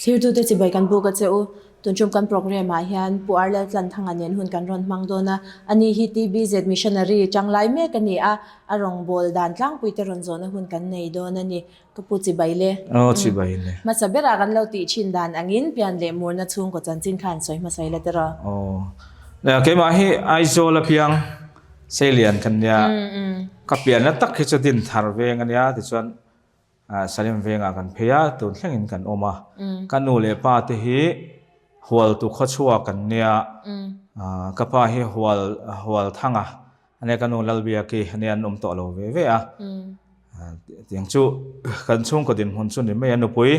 Thlirtute chibai kan buk a che u. Tun tum kan programme ah hian Pu Ar Laltlanthanga nen hun kan rawn hmang dawn a. Ani hi TBZ Missionary tanglai mek a ni a, a rawngbâwl dan tlangpui te rawn zawhna hun kan nei dawn a ni. Ka pu chibai le. Aw chibai le. Hmasa berah kan lo tih thin dan angin pian leh murna chhungkaw chanchin kha an sawi hmasa ila tiraw? Aw. Keimah hi Aizawl a piang Seilian kan nia. Ka pianna tak hi chu Dinthar veng a nia tichuan Salim vengah kan phei a, tun thlengin kan awm a. Ka nu leh pa te hi Hualtu khawchhuak kan nia. Ka pa hi Hual Hualthanga a nia, ka nu Lalbiaki a nia, an awm tawh lo ve ve a. Tiang chu kan chhungkaw dinhmun chu ni mai a, nupui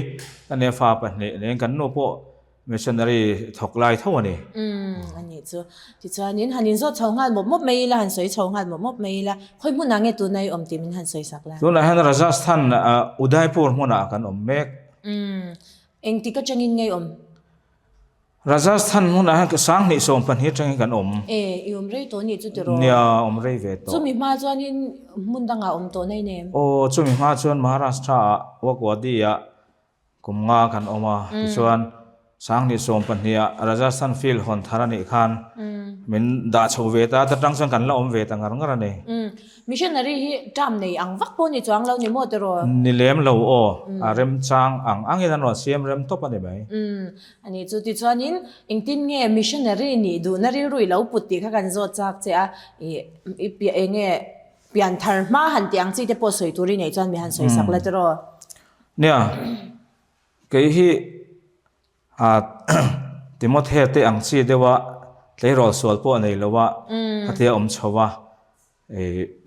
ka nia fa pahnih niin kan nu pawh Missionary thawk lai tho a ni. Umm a nih chu. Tichuanin han inzawt chho nghal mawp mawp mai ila, han sawi chho nghal mawp mawp mai ila, khawi hmunah nge tuna i awm tih min han sawi sak la? Tunah hian Rajasthan Udaipur hmunah kan awm mek. Umm engtik atangin nge i awm? Rajasthan hmunah hian 2022 atangin kan awm. E, i awm rei tawh nih chu tiraw? Nia, awm rei ve tawh. Chumi hma chuanin hmun dangah awm tawh nei nem? Aw, chumi hma chuan Maharashtra-ah Wakwadi-ah Kum nga kan awm a, tichuan 2012 ah Rajasthan field hawn thar a nih khan min dah chho ve ta, ta tang chuan kan la awm ve ta ngar ngar a ni. Missionary hi term nei ang vak pawh ni chuang lo ni maw tiraw? Ni lem lo aw, a remchang ang angin an rawn siam rem tawp a ni mai. A nih chu, tichuanin engtin nge missionary nih duhna rilru i lo put tih kha kan zawt chak che a, i piah eng nge pianthar hma han tih ang chi te pawh sawi tur i neih chuan mi han sawi sak la tiraw? Nia, kei hi Timothea te ang chi deuha tleirawl sual pawh nei lo a, khatia awm chho a,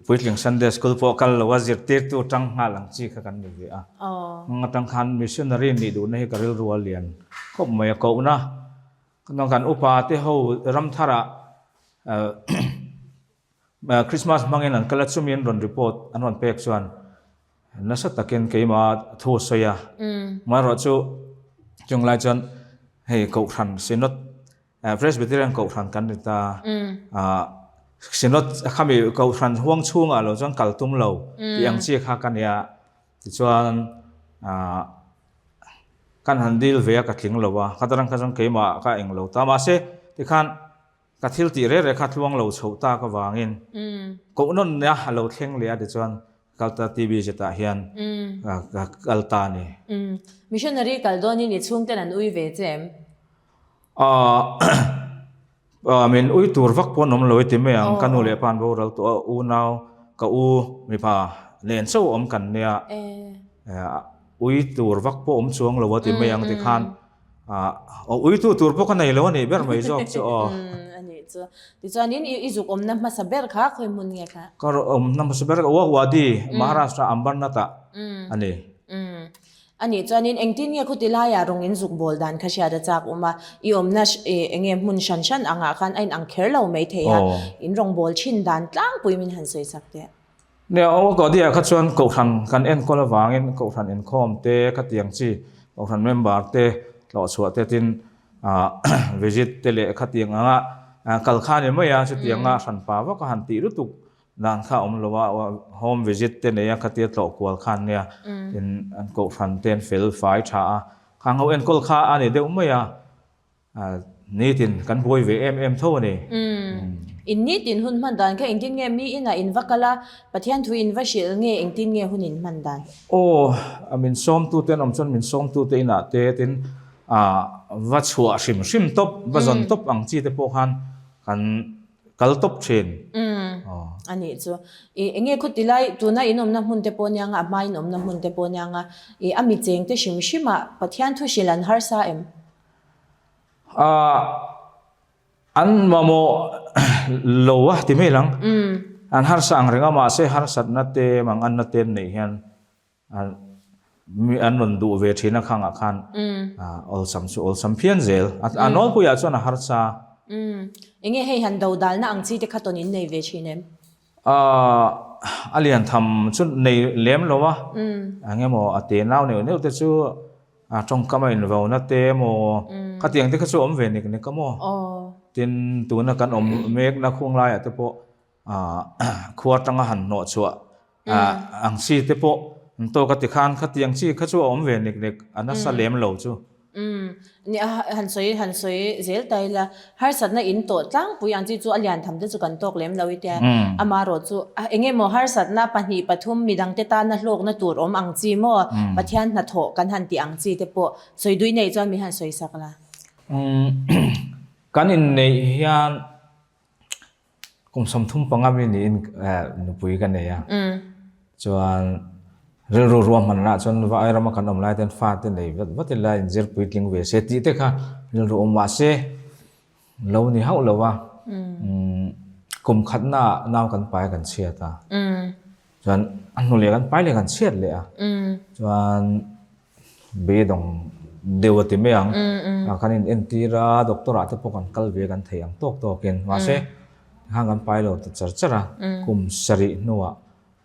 puitling Sunday school pawh kal lo a, zirtirtu tang nghal ang chi kha kan ni ve a. Hmang atang khan missionary nih duhna hi ka rilru a lian khawp mai a, kohna kan upa te ho ramtharah Christmas hmangin an kal a, chumi an rawn report an rawn pek chuan nasa takin keimah thu a sawi a. Amaherawh chu chung lai chuan hei Kohhran Synod Presbyterian Kohhran kan ni ta Synod khami Kohhran huang chhungah lo chuan kal tum lo tih ang chi kha ka nia. Tichuan kan han dil ve a ka tling lo a, kha tarang kha chuan keimah ka eng lo ta. Mahse tikhan Ka thil tih reh reh kha tluang lo chhoh tak avangin koh nawn nia a lo thleng leh a tichuan Kalta TV zetah hian ka kal ta a ni. Missionary kal dawnin i chhungten an ui ve che em? Aaa min ui tur vak pawh an awm lo i ti mai ang, ka nu leh pa an boral tawh a, unau ka u mipa nen chauh awm kan nia, ui tur vak pawh awm chuang lo a ti mai ang tikhan Aw uitu tur pawh ka nei lo a nih ber mai zawk chu aw. A nih chu. Tichuanin i zuk awmna hmasa ber kha khawi hmun nge kha? Ka awmna hmasa ber kha Wagwadi, Maharashtra Ambernath-ah a ni. A nih chuanin engtin nge khuti laiah rawng in zuk bawl dan kha hriat a chak awm a, i awmna eng nge hmun hran hran angah khan a inang kher lo mai thei a, in rawng bawl thin dan tlangpui min han sawi sak teh. Nia, aw Gaudiya kha chuan Kohhran kan enkawl avangin Kohhran inkhawm te khatiang chi Kohhran member te tlawhchhuah te tin visit te leh khatiang anga kal kha a ni mai a, chutianga hranpa vak a han tih lutuk dan kha a awm lo a, home visit te nei a khatia tlawh kual kha an nia, tin an Kohhran te an fel fai tha a, khang ho enkawl kha a ni deuh mai a. Nitin kan buai ve em em tho a ni. Umm. In nitin hun hman dan kha engtin nge mi inah in va kal a, Pathian thu in va hrilh nge engtin nge hun in hman dan? Aw, a min sawmtute an awm chuan min sawmtute inah te tin va chhuah hrim hrim tawp, va zawn tawp ang chi te pawh khan kan kal tawp thin. Umm. A nih chu. I enge khuti lai tuna in awmna hmun te pawh nia nga, a hma in awmna hmun te pawh nia nga, i a mi cheng te hrim hrim ah Pathian thu hrilh an harsa em? An mamawh lo a ti mai lang. An harsa ang reng a, mahse harsatna te, manganna te an neih hian an rawn duh ve thin a khangah khan awlsam chu awlsam phian zel. A nawlpuiah chuan a harsa. Enge hei han dodalna ang chi te kha tawn in nei ve thin em? A lian tham chu nei lem lo a, engemaw a te nau neuh neuh te chu A tawngkam a invauna te emaw khatiang te kha chu a awm ve nek nek a maw? Tin, tuna kan awm mekna khung laiah te pawh khua atanga han hnawh chhuah ang chi te pawh an tawk a tikhan khatiang chi kha chu a awm ve nek nek a nasa lem lo chu. Umm nia han sawi han sawi zel ta ila harsatna in tawh tlangpui ang chi chu a lian tham te chu kan tawk lem lo i tia amarawh chu eng emaw harsatna pahnih pathum midangte tana hlawkna tur awm ang chi maw Pathian hnathawh kan han tih ang chi te pawh sawi dui nei chuan min han sawi sak la. Umm kan inneih hian Kum 35 mi niin nupui ka nei a, chuan rilru ruahmanna chuan vai rama kan awm lai ten fate nei vat vat ila inzir puitling ve se tih te kha rilru awm mah se lo ni hauh lo a, kum khatna nau kan pai kan chhiat a, chuan a hnu leh kan pai leh kan chhiat leh a, chuan Beidawng deuh a ti mai ang. Kan in entir a, doctor ah te pawh kan kal ve kan thei ang tawk tawkin. Mahse, tikhan kan pai lo ta char char a, kum sarih hnuah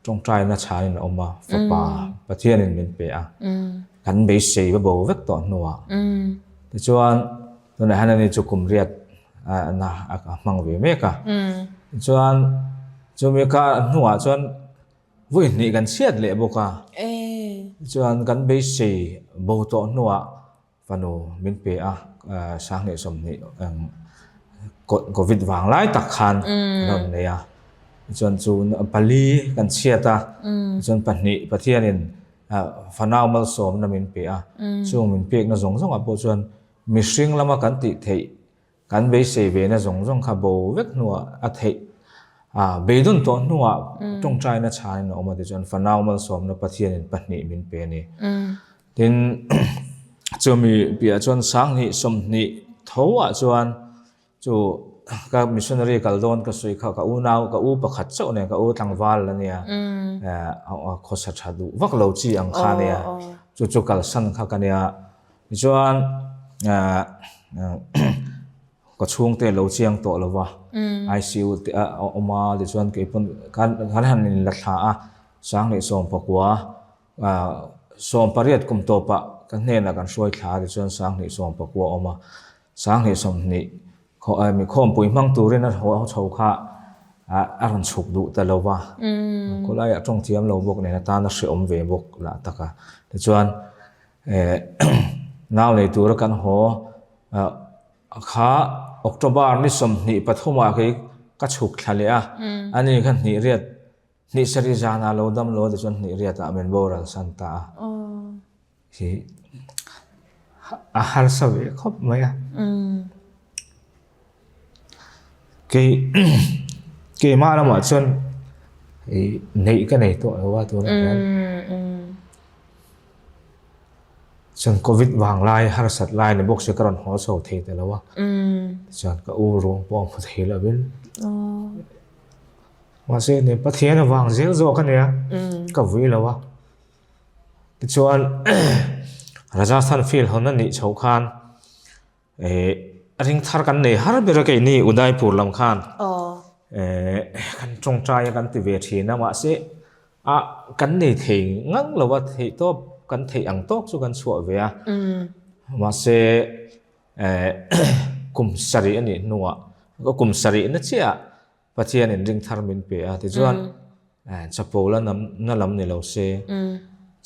tawngtaina chhanin a awm a, fapa Pathianin min pe a, kan beisei va bo vek tawh hnuah. Tichuan, tunah hian ani chu kum riat na a hmang ve mek a. Tichuan, chumi kha hnuah chuan Vui hnih kan chhiat leh bawk a, chuan kan beisei bo tawh hnuah fanu min pe a, sanghnih 20 covid vang lai tak khan kan rawn nei a, chuan chu pali kan chhiat a, chuan pahnih Pathianin fanau malsawmna min pe a, chung min pekna zawng zawngah pawh chuan mihring lama kan tih theih Kan beisei ve na zawng zawng kha bo vek hnuah a theih a, beidawn tawh hnuah tawngtaina chhanin a awm a tichuan fanau malsawmna Pathianin pahnih min pe a ni. Tin, chumi piah chuan 20 30 tho ah chuan chu ka missionary kal dawn ka sawi kha ka unau ka u pakhat chauh nen ka u tlangval a nia, khawsa tha duh vak lo chi ang kha a nia, chu chu kalsan kha ka nia. Tichuan ka chhungte lo chiang tawh lo va, ICU te a awm a, tichuan kei pawn kan han in la thla a, 2019 18 kum tawpah ka hnenah kan hruai thla a, tichuan 2019 a awm a, 2020 mi khawmpui hmang turin a haw chho kha a rawn chhuk duh ta lo va, khawlaiah tawng thiam lo bawk nen atan a hrehawm ve bawk lah tak a, tichuan Nau nei tura kan haw kha October ni 23 ah kei ka chhuk thla leh a, ani kha hnih riat hnih sarih zanah lo dam lo tichuan hnih riatah min boral san ta a. Hi a harsa ve khawp mai a. Kei keimah lamah chuan neih ka nei tawh lo a tunah hian. Chuan covid vang lai harsat lai ni bawk se ka rawn haw chho thei ta lo a. Chuan ka u ruang pawh a hmu thei lovin. Mahse ni Pathian avang zel zawk a nia ka vui lo a. Tichuan Rajasthan field hawn a nih chhoh khan ring thar kan nei har ber a keini Udaipur lam khan kan tawngtai a kan ti ve thin a mahse a kan nei thei ngang lo a theih tawp kan theih ang tawk chu kan chhuah ve a mahse kum sarih a nih hnuah kum sarih na chiah Pathianin ring thar min pe a tichuan chapo la na lam ni lo se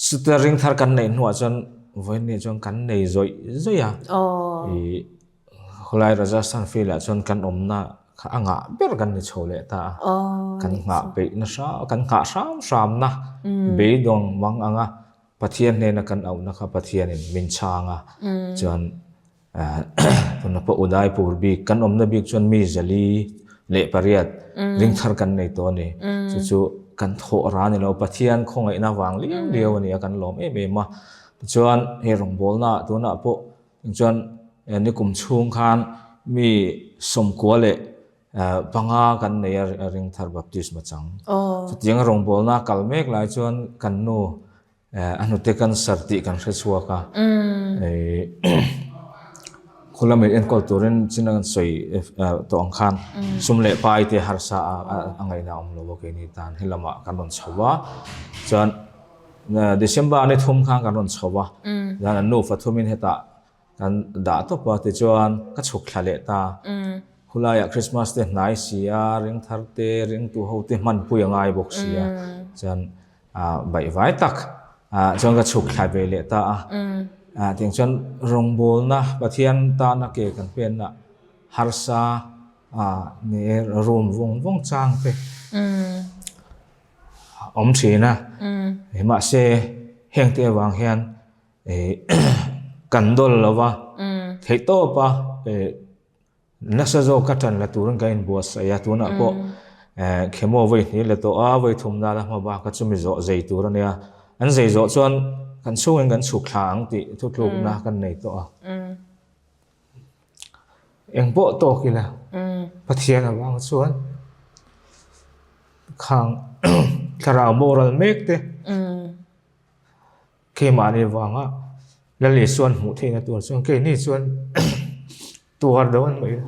chuta ring thar kan neih hnuah chuan vawiin chuan kan nei zawih zawih a ih khawlai Rajasthan field ah chuan kan awmna kha a ngah ber kan ni chho leh ta a kan nghah peih na hram kan nghah hram hram na beidawng mang ang a Pathian hnena kan auhna kha Pathianin min chhang a chuan Tuna pawh Udaipur bik kan awmna bik chuan mi 408 ring thar kan nei tawh a ni. Chu chu kan thawh ra a ni lo, Pathian khawngaihna vang liau liau a ni a, kan lawm em em a. Tichuan hei rawngbawlna tunah pawh chuan nikum chhung khan mi 95 kan nei a ring thar baptisma chang. Chutianga rawngbawlna kal mek lai chuan kan nu A hnute cancer tih kan hre chhuak a, khawlam in enkawl turin chin an sawi tawh ang khan sum leh pai te harsa a ngaihna a awm lo a keini tan he lamah kan rawn chho a, chuan December ni thum khan kan rawn chho a, chuan an nufa thumin hetah Kan dah tawp a tichuan ka chhuk thla leh ta. Khulaiah Christmas te hnai si a, ring thar te, ring tu ho te hmanpui a ngai bawk si a. Chuan baihvai tak chuan ka chhuk thla ve leh ta a. Tiang chuan rawngbawlna Pathian tana ke kan penna harsa ni e rum vawng vawng chang te awm thin a. Mahse heng te avang hian kan dawl lo va, theihtawp a Nasa zawk ka ṭan la turin ka inbuatsaih a, tunah pawh chemo vawi hnih la tawh a, vawi thum nala hma bak a chumi zawh zei tur a nia. An zei zawh chuan kan chhungin kan chhuk thla ang tih thutlukna kan nei tawh a. Eng pawh tawk ila Pathian avang chuan khang thlarau boral mek te Keimahni vanga Lal Isuan hmuh theihna tur chuan keini chuan tuar dawn mai la,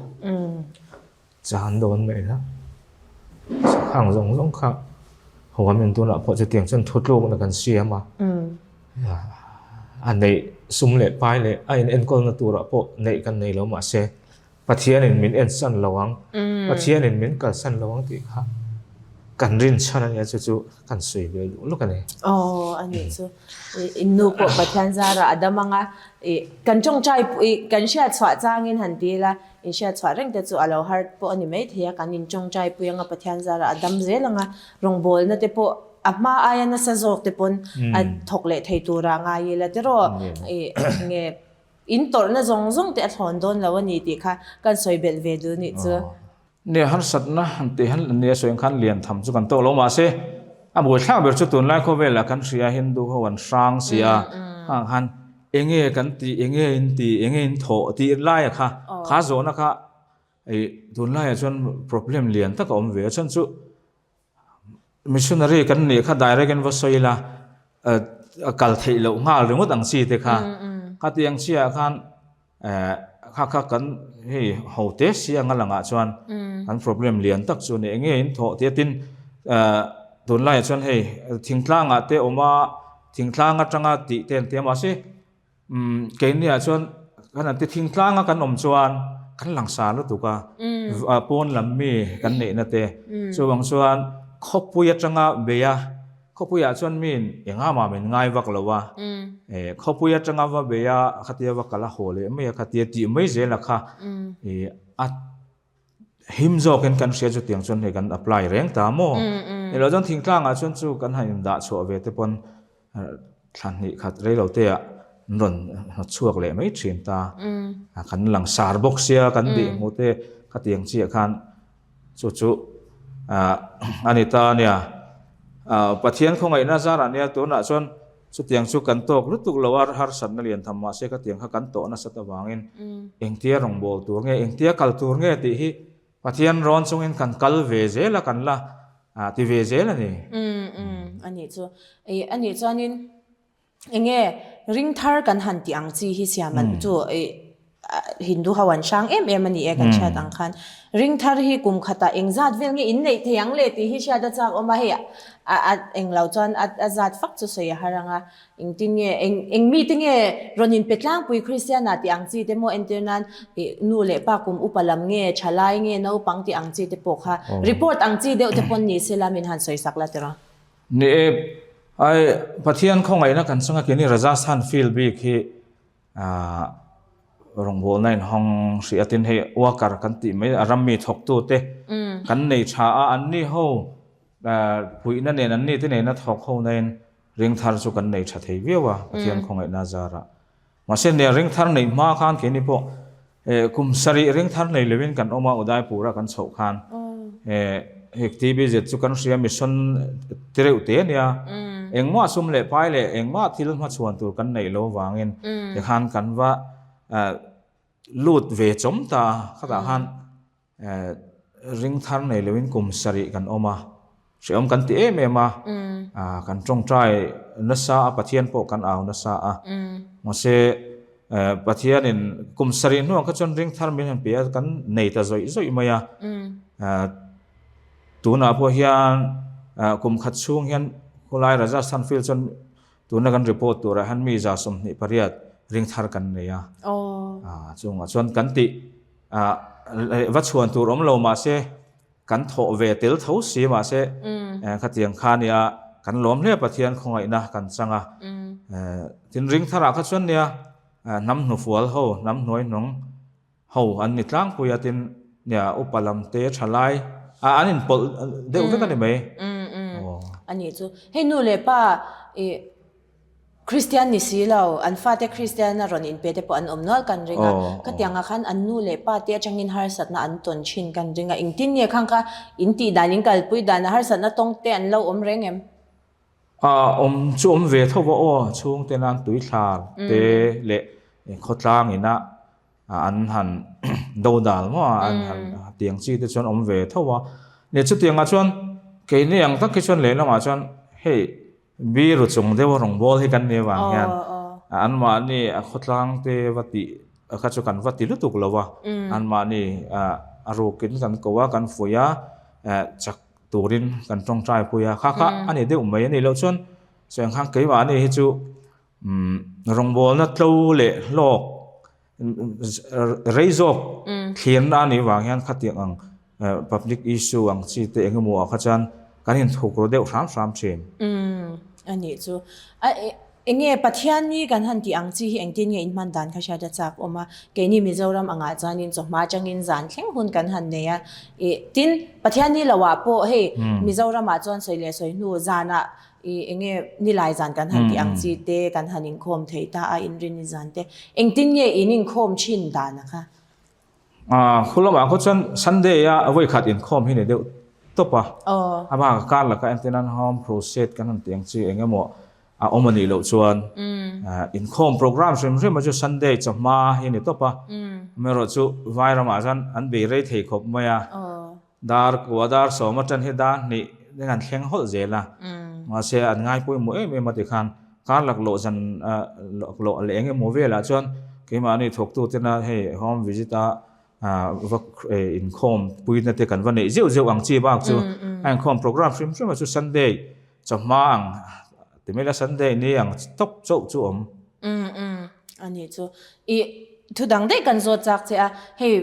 chan dawn mai la, khang zawng zawng kha huamin tunah pawh chutiang chuan thutlukna kan siam a, a neih sum leh pai leh a in enkawlna turah pawh neih kan nei lo mahse Pathianin min ensan lo ang, Pathianin min kalsan lo ang tih kha kan rinchhan a nia chu chu kan sawi ve duh lawk a ni. Aw a nih chu. In nu pawh Pathian zarah a dam ang a, kan tawngtai kan hriat chhuah changin han ti ila, in hriat chhuah reng te chu a lo har pawh a ni mai thei a, kan in tawngtai pui ang a Pathian zarah a dam zel ang a, rawngbawlna te pawh a hma aia nasa zawk te pawn a thawk leh thei tura ngai ila tiraw nge In tawrhna zawng zawng te a thlawn dawn lo a ni tih kha kan sawi belh ve duh nih chu. Nia harsatna han tih han nia sawi ang khan lian tham chu kan tawk lo mahse a buaithlak ber chu tunlai khawvelah kan hria Hindu ho an hrang si a khang khan enge kan tih enge in tih enge in thawh tih laia kha kha zawhna kha tunlaiah chuan problem lian tak a awm ve a chhan chu Missionary kan nih kha direct in va sawi ila a kal theih loh nghal ringawt ang chi te kha. Khatiang chiah khan kha kha kan hei ho te si anga langah chuan kan problem lian tak chu a ni. Enge in thawh tia tin tunlaiah chuan hei thingtlangah te awm a, thingtlang atanga tih te an ti a mahse Umm keiniah chuan kan han ti thingtlang a kan awm chuan kan langsar lutuk a, pawn lam mi kan neihna te chuvang chuan khawpui atanga bei a, khawpuiah chuan miin engah mah min ngai vak lo a, khawpui atanga va bei a khatia va kal a haw leh mai a khatia tih mai zel a kha a him zawkin kan hria chutiang chuan hei kan apply reng ta maw? Ni lo chuan thingtlangah chuan chu kan han indah chhuah ve te pawn Thla hnih khat rei lo te ah an rawn hnawt chhuak leh mai thin ta. Kan langsar bawk sia kan dih hmuh te khatiang chiah khan chu chu a ni ta a nia. Pathian khawngaihna zarah nia tunah chuan chutiang chu kan tawk lutuk lo a harsatna lian tham mahse khatiang kha kan tawh nasat avangin engtia rawngbâwl tur nge engtia kal tur nge tih hi Pathian rawn chungin kan kal ve zel a, kan la ti ve zel a ni. Umm umm a nih chu. Ih a nih chuanin enge ring thar kan han tih ang chi hi siam an chu ih Hindu ho an hrang em em a ni e kan hriat ang khan. Ring thar hi kum khatah eng zat vel nge in neih thei ang le tih hi hriat a chak awm a, hei a eng lo chuan a zat fak chu sawi a har ang a. Engtin nge, eng eng mite nge rawn inpe tlangpui Kristiana tih ang chi te maw entir nan ih nu leh pa kum upa lam nge, thalai nge, naupang tih ang chi te pawh kha report ang chi deuh te pawn ni sela min han sawi sak la tiraw. Ni e, ai Pathian khawngaihna kan chunga keini Rajasthan field bik hi ah rawngbawlna inhawng hrih a tin hei worker kan tih mai a rammi thawktu te kan nei tha a anni ho puihna nen anni te nena thawk ho na in Ring thar chu kan nei tha thei viau a, Pathian khawngaihna zarah. Mahse nia ring thar neih hma khan keini pawh kum sarih ring thar nei lovin kan awm a, Udaipur-a kan chhoh khan hei TBZ chu kan hria mission ti reuh te ania, engmah sum leh pai leh engmah thil hmachhuan tur kan neih lo vangin tikhan kan va lut ve chawm ta a, khatah khan Ring thar nei loin kum sarih kan awm a, hrehawm kan ti em em a, kan tawngtai nasa a, Pathian pawh kan au nasa a, mahse Pathianin kum sarih hnuah kha chuan ring thar min han pe a, kan nei ta zawih zawih mai a, tunah pawh hian kum khat chhung hian khawlai Rajasthan field chuan tuna kan report turah hian mi 28 ring thar kan nei a, chungah chuan kan tih. Va chhuan tur awm lo mahse kan thawh ve tel tho si mahse khatiang kha nia kan lawm hle Pathian khawngaihna kan chang a tin ring tharah kha chuan nia. Hnam hnufual ho, hnam hnuaihnung ho an ni tlangpui a tin nia upa lam te thalai a an inpawlh deuh vek a ni mai. A nih chu. Hei nu leh pa i Kristian ni si lo, an fate Kristian a rawn inpe te pawh an awm nual kan ring a. Khatiangah khan an nu leh pa te atangin harsatna an tawn thin kan ring a. Engtin nge khang kha in tih dan, in kalpui dan a harsatna tawng te an lo awm reng em? Awm chu awm ve tho va aw, chhungte nan tuithlar te leh khawtlang ina an han do dal maw a, an han tiang chi te chuan awm ve tho a. Leh chutiangah chuan keini ang tak hi chuan lehlamah chuan hei biru chung deuha rawngbâwl hi kan nih avang hian anmahni a khawtlang te va tih kha chu kan va ti lutuk lo a, anmahni a rukin kan ko a, kan fuih a, chak turin kan tawngtai pui a, kha kha a ni deuh mai a nih loh chuan chuan khan keimahni hi chu rawngbawlna tlo leh hlawk rei zawk thlirna a nih vang hian khatiang ang public issue ang chi te eng emaw ah kha chuan kan inthuk ru deuh hram hram thin. A nih chu. Enge Pathian ni kan han tih ang chi hi engtin nge inhman dan kha hriat a chak awm a, keini Mizoram angah chuanin chawhma atangin zan thleng hun kan han nei a, ih tin Pathian ni loah pawh hei Mizoramah chuan sawi leh sawi hnu zanah ih enge nilai zan kan han tih ang chi te kan han inkhawm thei ta a inrin ni zan te engtin nge in inkhawm thin dan a kha? Khu lamah khaw chuan Sunday a vawikhat inkhawm hi ni deuh tawp a, a bak a kar laka entir nan home crusade kan han tih ang chi eng emaw a awm a nih loh chuan inkhawm program hrim hrim a chu Sunday chawhma hi ni tawp a, amaherawh chu Vairamah chuan an bei rei thei khawp mai a. Dar kua dar sawm atang hi dar hnih deng an thleng hawlh zel a, mahse an ngai pawimawh em em a tikhan kar laklawh zan laklawh leh eng emaw velah chuan keimahni thawktu tena hei home visit a va inkhawm puina te kan va neih zeuh zeuh ang chi bak chu a inkhawm program hrim hrim a chu Sunday chawhma ang ti mai la Sunday ni ang tawp chauh chu awm. A nih chu. I thu dang daih kan zawt chak che a, hei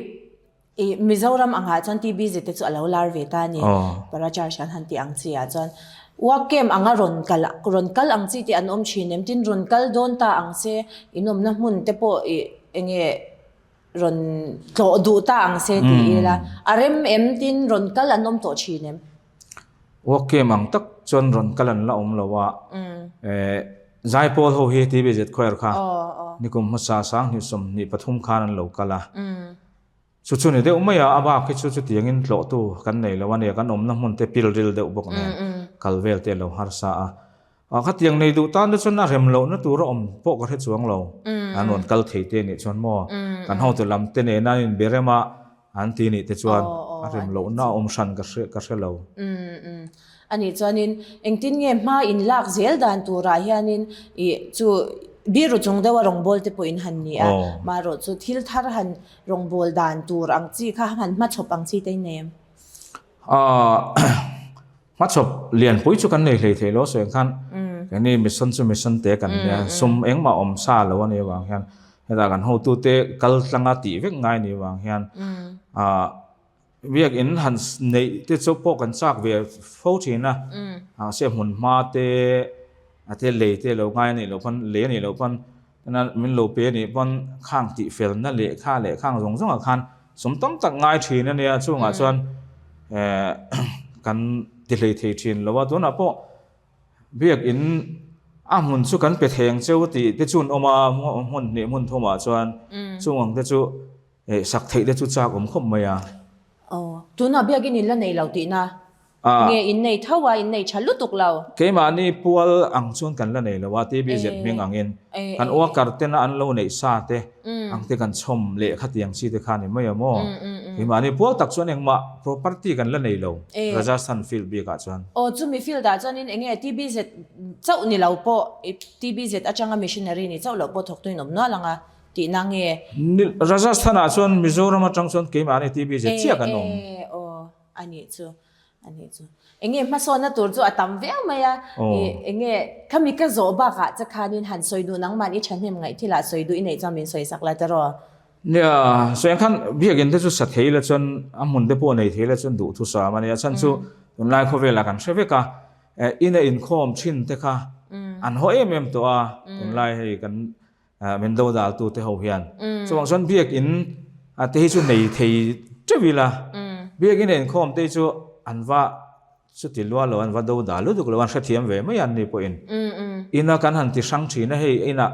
I Mizoram angah chuan TBZ te chu a lo lar ve ta a ni. Para charge kan han tih ang chi ah chuan work camp anga rawn kal rawn kal ang chi te an awm thin em? Tin rawn kal dawn ta ang se in awmna hmun te pawh i enge rawn tlawh duh ta ang se ti ila a rem em? Tin rawn kal an awm tawh thin em? Work camp ang tak chuan rawn kal an la awm lo a. Zaipawl ho hi TBZ Choir kha nikum hmasa 2023 khan an lo kal a. Chu chu ni deuh mai a, a bak hi chu chutiangin tlawhtu kan nei lo a nia, kan awmna hmun te pilril deuh bawk nen kal vel te a lo harsa a. Khatiang nei duh tan te chuan a rem lohna tur a awm pawh ka hre chuang lo, an rawn kal thei te nih chuan maw, kan hotu lam te nena an inbe rem a, an ti nih te chuan a rem lohna a awm hran ka hre ka hre lo. A nih chuanin engtin nge hma in lak zel dan turah hianin ih chu biru chung deuha rawngbâwl te pawh in han ni a, marawh chu thil thar han rawngbâwl dan tur ang chi kha han hmachhawp ang chi te in nei em? Hmachhawp lianpui chu kan nei hlei thei lo sawi ang khan keini mission chu mission te kan nia sum engmah awm sa lo a nih avang hian hetah kan hotute kal tlanga tih vek ngai a nih avang hian Biakinn han neih te chu pawh kan chak ve fo thin a, mahse hmun hma te a te lei te lo ngai a nih loh pawn lei a nih loh pawn min lo pe a nih pawn khang tih felna lehkha leh khang zawng zawngah khan sum tam tak ngai thin a nia chungah chuan eh kan ti hlei thei thin lo a tunah pawh Biakinn a hmun chu kan pe thei ang cheu tih te chu an awm a hmun hnih hmun thumah chuan chung ang te chu Eh, sak theih te chu chak awm khawp mai a. Aw, tunah biakin in la nei lo tihna nge in nei tho a, in nei tha lutuk lo? Keimahni pual ang chuan kan la nei lo a, TBZ hming angin kan worker tena an lo neih sa te ang te kan chhawm leh khatiang chi te kha ni mai a maw? Keimahni pual tak chuan engmah property kan la nei lo, Rajasthan field bikah chuan. Aw, chumi field ah chuanin enge TBZ chauh ni lo pawh, TBZ atanga missionary ni chauh loh pawh thawktu in awm nual ang a. Tihna nge? Rajasthan ah chuan Mizoram atang chuan keimahni TB zet chiah kan awm. E aw a nih chu a nih chu. Enge hmasawnna tur chu a tam viau mai a. Enge khami ka zawh bakah che khanin han sawi duh nangman i thahnem ngaih thilah sawi duh i neih chuan min sawi sak la tiraw? Nia, sawi ang khan biakinn te chu sa thei la chuan a hmun te pawh nei thei la chuan duhthusam a nia. Chhan chu tunlai khawvelah kan hre vek a, ina inkhawm thin te kha an haw em em tawh a, tunlai hei kan. Min do dal tu te ho hian. Chuvang chuan biakin te hi chu nei thei teuh ila. Biakin a inkhawm te hi chu an va chuti lua lo, an va do dal lutuk lo, an hrethiam ve mai an ni pawhin. Ina kan han ti hrang thin a, hei inah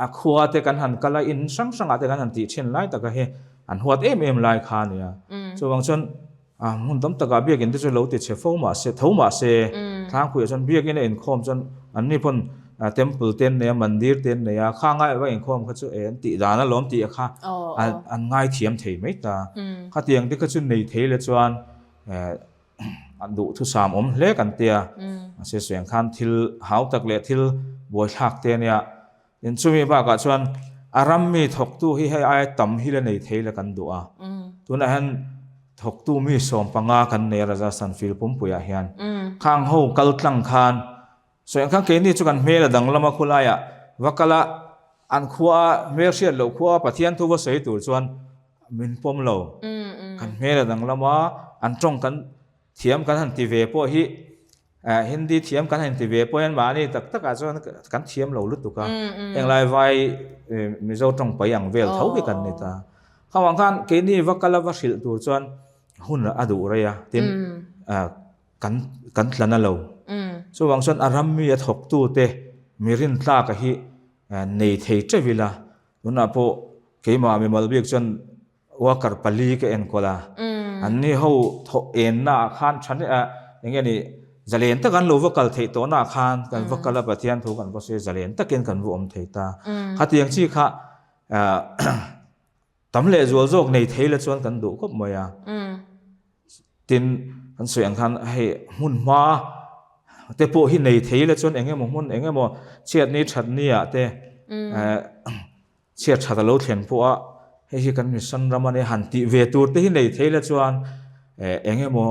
a khua te kan han kal a, in hrang hrangah te kan han tih thin lai taka hi an huat em em lai kha a nia. Chuvang chuan A hmun tam takah biakin te chu lo ti chhe fo mah se, tho mah se, Thlangpuiah chuan biakin a inkhawm chuan anni pawn temple te an nei a, mandir te an nei a, kha ngai va inkhawm kha chu e an tih dan alawm tih a kha an ngaithiam thei mai ta. Khatiang te kha chu nei thei le chuan a duhthusam awm hle kan tia. Mahse sawiang khan thil hau tak leh thil buaithlak te a nia. Tin chumi bakah chuan a ram mi thawktu hi hei aia tam hi la nei thei la kan duh a. Tunah hian thawktu mi 15 kan nei a Rajasthan field pumpuiah hian. Khang ho kal tlang khan sawi ang khan keini chu kan hmel a danglam a khulaiah va kal a an khua hmel hriat loh khua Pathian thu va sawi tur chuan min pawm lo. Kan hmel a danglam a an tawng kan thiam kan han ti ve pawh hi Hindi thiam kan han ti ve pawh hian mahni tak takah chuan kan thiam lo lutuk a, henglai vai Mizo tawng pai ang vel tho hi kan ni ta. Khawang khan keini va kal a va hrilh tur chuan hun a duh rei a, tin kan kan tla na lo. Chuvang chuan a ram mi a thawktu te mi rintlaka hi nei thei teuh ila, tunah pawh keimah mimal bik chuan Worker pali ka enkawl a, an ni ho thawh enna ah khan tha hle a, eng nge ni zalen tak an lo va kal theih tawhna ah khan kan va kal a, Pathian thu kan va sawi a, zalen takin kan va awm thei ta. Khatiang chi kha tam leh zual zawk nei thei la chuan kan duh khawp mai a. Tin, kan sawi ang khan hei hmun hma te pawh hi nei thei la chuan eng emaw hmun eng emaw chhiatni thatni ah te Chhiat that a lo thlen pawh a, hei hi kan mission ram a nia, han tih ve tur te hi nei thei la chuan eng emaw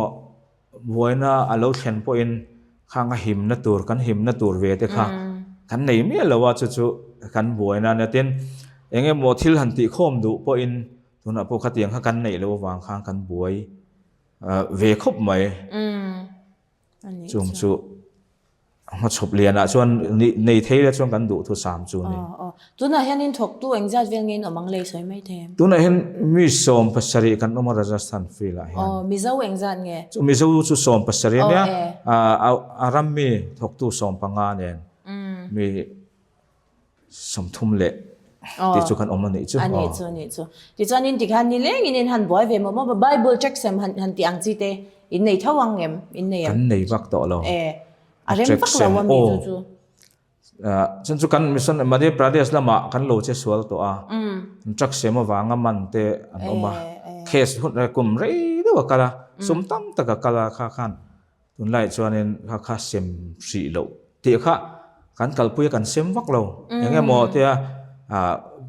buaina a lo thlen pawhin khang a himna tur, kan himna tur ve te kha kan nei miah lo a, chu chu kan buaina a nia. Tin, eng emaw thil han tih khawm duh pawhin tunah pawh khatiang kha kan neih loh avang khan kan buai ve khawp mai. Chung chu hmachhawp lianah chuan nei thei la chuan kan duhthusam chu a ni. Tunah hianin thawktu engzat vel nge in awm ang lei sawi mai thei em? Tunah hian mi 70 kan awm a Rajasthan field ah hian. Mizo engzat nge? Chu Mizo chu 70 a nia, a ram mi thawktu 15 nen mi 30 leh tih chu kan awm a nih chu. A nih chu, a nih chu. Tichuanin tikhan nilengin in han buai ve mawh mawh a, Bible check sem han han tih ang chi te in nei tho ang em? In nei em? Kan nei vak tawh lo. E, a rem vak lo a mi chu chu. Chuan chu kan mission Madhya Pradesh lamah kan lo che sual tawh a, truck sem avanga man te an awm a, case hun kum rei deuh a kal a, sum tam tak a kal a kha khan Tunlaiah chuanin kha kha sem hrih loh tih kha kan kalpui a kan sem vak lo. Eng emaw tia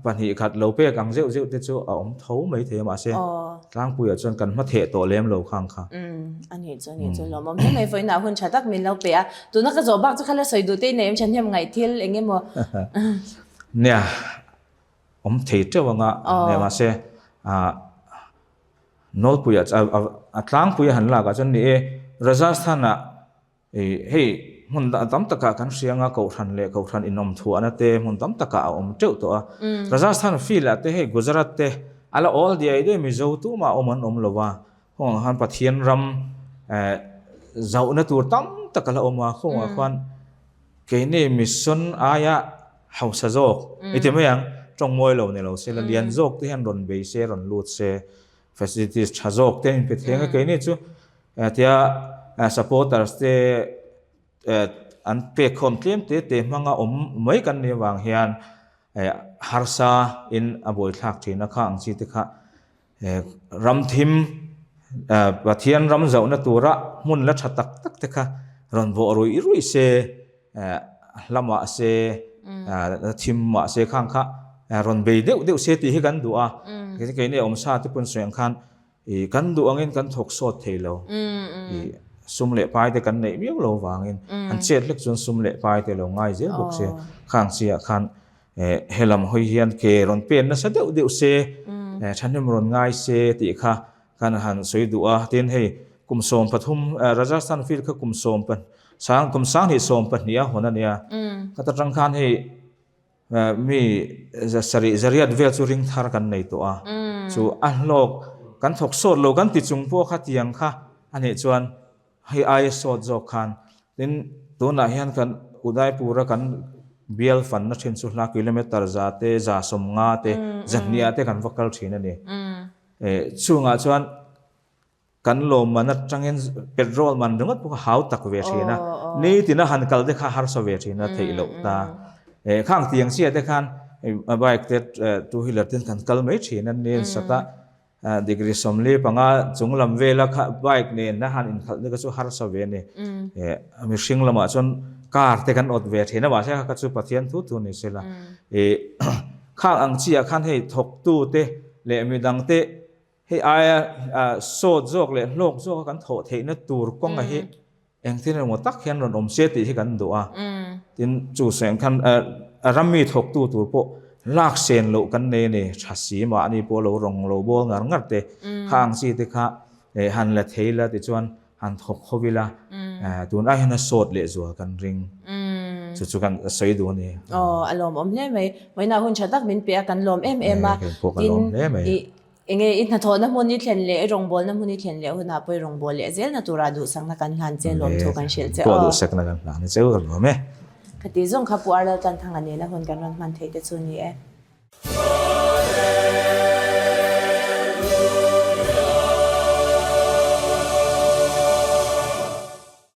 2 khat lo pek ang zeuh zeuh te chu a awm tho mai thei a mahse tlangpuiah chuan kan hma theh tawh lem lo khang kha. A nih chu a nih chu lawmawm hle mai vawiinah hun tha tak min lo pe a. Tuna ka zawh bak chu kha la sawi duh te i nei em thahnem ngaih thil eng emaw. Nia awm thei teuh anga mahse Nawlpuia a tlangpuia han lakah chuan ni e, Rajasthan-ah hei hmun tam takah kan hria anga Kohhran leh Kohhran inawm thuahna te hmun tam takah a awm teuh tawh a. Rajasthan field-ah te hei Gujarat te a la awl diai diai Mizo tumah awm an awm lo va, khawngah khan Pathian ram zauhna tur tam tak a la awm a, khawngah khuan keini mission aia hausa zawk i ti mai ang, tawng mawi lo ni lo se la lian zawk te hian rawn bei se rawn lut se facilities tha zawk te in pe theng a keini chu tia supporters te an pek khawm tlem te te hmanga awm mai kan nih avang hian harsa in a buaithlak thin a kha ang chi te kha Ram thim Pathian ram zauhna tura hmun la tha tak tak te kha rawn vawh ruih ruih se, hla mah se, thim mah se khang kha rawn bei deuh deuh se tih hi kan duh a. Keini awmsa te pawn sawi ang khan kan duh angin kan thawk sawt thei lo. Sum leh pai te kan neih miau lo vangin an chet hlek chuan sum leh pai te lo ngai zel bawk se khang chiah khan Helam hawi hian ke rawn pen nasa deuh deuh se, thahnem rawn ngai se tih kha kan han sawi duh a. Tin hei kum 13, Rajasthan field kha kum sawm sang kum 2012 a hawn a nia. Khat atang khan hei. Mi sarih zariat vel chu ring thar kan nei tawh a, chu a hlawk kan thawk sawt lo kan ti chung pawh kha tiang kha a nih chuan hei aia sawt zawk khan tin tunah hian kan Udaipur a kan bial fanna thin chu hla kilometer za te za 50 te zahnih ah te kan va kal thin a ni. Chungah chuan Kan lawmman atangin petrol man ringawt pawh kha hau tak ve thin a, nitin a han kal te kha harsa ve thin a theih loh ta. Khang tiang chiah te khan bike te two wheeler ten kan kal mai thin a, ni sat a degree 45 chung lam vela kha bike nen a han inkhalh te kha chu harsa ve a ni. Mihring lamah chuan car te kan awt ve thin a, mahse kha kha chu Pathian thu thu ni sela. Khang ang chiah khan hei thawktu te leh midang te Hei aia sawt zawk leh hlawk zawka kan thawh theihna tur kawnga hi engtin emaw tak hian rawn awm se tih hi kan duh a. Tin, chu seng khan rammi thawktu tur pawh lak sen loh kan nei a ni. Tha si mahni pawh lo rawng lo bawl ngar ngar te kha ang chi te kha han la thei la tichuan han thawk ho ila tun ai hian a sawt leh zual kan ring. Chu chu kan sawi duh a ni. Aw, a lawmawm hle mai. Vawiinah hun tha tak min pe a, kan lawm em em a. Kei pawh ka lawm hle mai. Enge i hnathawhna hmun i thlen leh i rawngbawlna hmun i thlen leh hunah pawh i rawngbâwl leh zelna turah duhsakna kan hlan che lawmthu kan hrilh che aw. Pawh duhsakna kan hlan che u ka lawm e. Khati zawng kha Pu Arlaltanthanga nena hun kan rawn hman theih te chu ni e.